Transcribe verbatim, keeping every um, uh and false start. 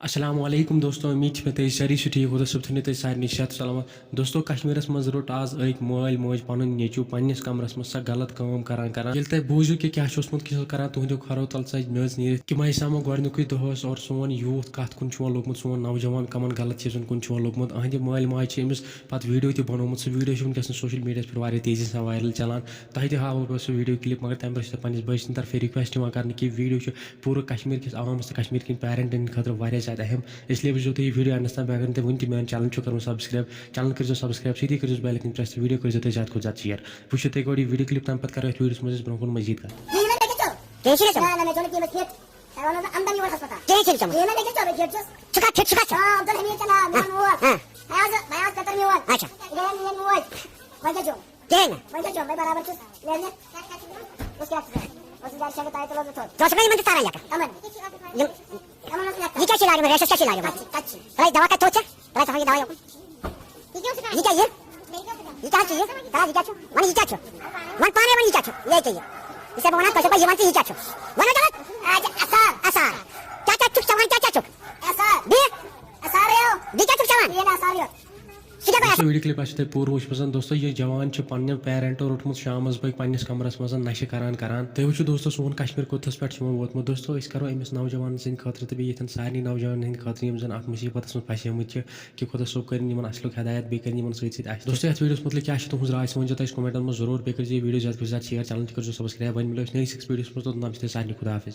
السلام علیکم دوستو، امید چھِ مےٚ تُہۍ سٲری چھِو ٹھیٖک، خۄدا صٲب تھٲینو تۄہہِ سارنٕے صحت سلامت۔ دوستو، کشمیرس منٛز روٚٹ آز أکۍ مٲلۍ مٲج پنُن نیٚچو پننِس کمرس منٛز سۄ غلط کٲم کران کران۔ ییٚلہِ تۄہہِ بوٗزِو کہِ کیٛاہ چھُ اوسمُت کِسہٕ کران تُہنٛدیو کھۄرو تل ژَجہِ میٚژ نیٖرِتھ، کہِ مےٚ سمو گۄڈٕنیُکُے دۄہ اوس اور سون یوٗتھ کتھ کُن چھُ وۄنۍ لوٚگمُت، سون نوجوان کمن غلط چیٖزن کُن چھُ وۄنۍ لوٚگمُت۔ أہنٛدِ مٲلۍ ماجہِ چھِ أمِس پتہٕ ویٖڈیو تہِ بنومُت۔ سُہ ویٖڈیو چھُ وٕنکیٚس سوشل میٖڈیاہس پٮ۪ٹھ واریاہ تیزی سان وایرل چلان۔ تۄہہِ تہِ ہاوو بہٕ سُہ ویٖڈیو کلپ، مگر تمہِ برٛونٛہہ چھِ تۄہہِ پننِس بٲے سٕنٛدِ طرفہٕ request یِوان کرنہٕ کہِ ویٖڈیو چھُ پوٗرٕ کشمیٖر کِس عوامس تہٕ کشمیٖر کٮ۪ن پیرنٹن ہٕنٛدِ خٲطرٕ واریاہ زیادٕ اہم۔ اس لیے وٕچھزیو تُہۍ یہِ ویٖڈیو اینڈس تام۔ بیٚیہِ اگر نہٕ تُہۍ وٕنہِ تہِ میون channel چھُو کوٚرمُت subscribe، channel کٔرزیو subscribe، سۭتی کٔرزیو bell icon press تہٕ ویٖڈیو کٔرزیو تُہۍ زیادٕ کھۄتہٕ زیادٕ share۔ وٕچھِو تُہۍ گۄڈٕ یہِ ویٖڈیو کلپ، تمہِ پتہٕ کرو أسۍ ویٖڈیوس منٛز أسۍ برٛونٛہہ کُن مزید کتھ۔ کِہیٖنۍ چھُنہٕ چوٚمُت۔ نہ، نہ، مےٚ چوٚن نہٕ کِہیٖنۍ، مےٚ چھُ ییٚتہِ۔ تۄہہِ وَنو بہٕ اَمدَن یور ہسپتال۔ کِہیٖنۍ چھُنہٕ چوٚمُت۔ کِہیٖنۍ نہٕ، مےٚ کیٛاہ چوٚو، مےٚ کھیٚچ چھُس۔ چھُکھا fit، چھُکھا ژےٚ؟ آ، عبدالحمید چھُ ناو، میون مول۔ ہاں۔ فیاض، فیاض پیٚتٕر میون۔ اچھا۔ یہِ گٔیے میٲنۍ موج۔ وۄنۍ کیٛاہ چوٚو؟ کِہیٖنۍ نہٕ۔ وۄنۍ کیٛاہ چوٚو؟ وۄنۍ برابر چھُس۔ لے مےٚ۔ اوس کیٛاہ چھُ؟ اوس یہِ گرِ شاگرد تۄہہِ تُلو زٕ تھوٚد۔ ژٕ اوسُکھ نا یِمَن تہِ ژاران یَکھ؟ کَمَن؟ یِم۔ کَمَن اوس یَکھ؟ یہِ کیٛاہ چھِ لاریومُت؟ ریشَس کیٛاہ چھِ لاریومُت؟ کَتہِ چھِ؟ کَتہِ چھِ؟ تۄہہِ دَوا کَتہِ تھوٚو ژےٚ؟ تۄہہِ تھاوو یہِ دَوا یوکُن۔ یہِ کیٛاہ چھُ؟ یہِ کیٛاہ یہِ؟ یہِ کیٛاہ چھُ یہِ؟ تَلہٕ یہِ کیٛاہ چھُ؟ وَن یہِ کیٛاہ چھُ؟ یہِ کیٛاہ چھُ؟ یہِ چھےٚ بہٕ وَنان کٲشِر پٲٹھۍ، یہِ وَن ژٕ یہِ کیٛاہ چھُ؟ وَن وۄنۍ جلد۔ آ، یہِ چھُ اَسار۔ اَسار۔ کیٛاہ کیٛاہ چھُکھ ژٕ وَنان؟ کیٛاہ کیٛاہ چھُکھ؟ اَسار۔ بیٚیہِ؟ اَسار یو۔ بیٚیہِ کیٛاہ چھُکھ ژٕ وَنان؟ یہِ نہٕ اَسار یو۔ سُہ کیٛاہ گوٚو؟ دوستو، ویٖڈیو کلپ آسہِ تۄہہِ پوٗرٕ وٕچھمٕژ۔ دوستو، یہِ جوان چھُ پننیو پیرنٹو روٚٹمُت شامس بٲگۍ پننِس کمرس منٛز نشہِ کران کران۔ تُہۍ وٕچھِو دوستو، سون کشمیر کوٚتتھس پٮ۪ٹھ چھُ وۄنۍ ووتمُت۔ دوستو، أسۍ کرو أمِس نوجوان سٕنٛدِ خٲطرٕ تہٕ بیٚیہِ یِتھٮ۪ن سارنٕے نوجوانن ہٕنٛدِ خٲطرٕ، یِم زن اتھ مُصیبتس منٛز پھسیمٕتۍ چھِ، کہِ خۄدا صٲب کٔرِن یِمن اصلُک ہدایت، بیٚیہِ کٔرِن یِمن سۭتۍ سۭتۍ اصل۔ دوستو، یتھ ویٖڈیوس مُتعلق کیٛاہ چھِ تُہنٛز راے، سُہ ؤنۍ زیو تُہۍ اَسہِ کمنٹن منٛز ضروٗر۔ بیٚیہِ کٔرۍ زیو یہِ ویٖڈیو زیادٕ کھۄتہٕ زیادٕ share، channel تہِ کٔرۍ زیو subscribe۔ وۄنۍ مِلو أسۍ نٔیِس أکِس ویٖڈیوس منٛز، توٚتام چھِ تۄہہِ سارنٕے خۄدا حافظ۔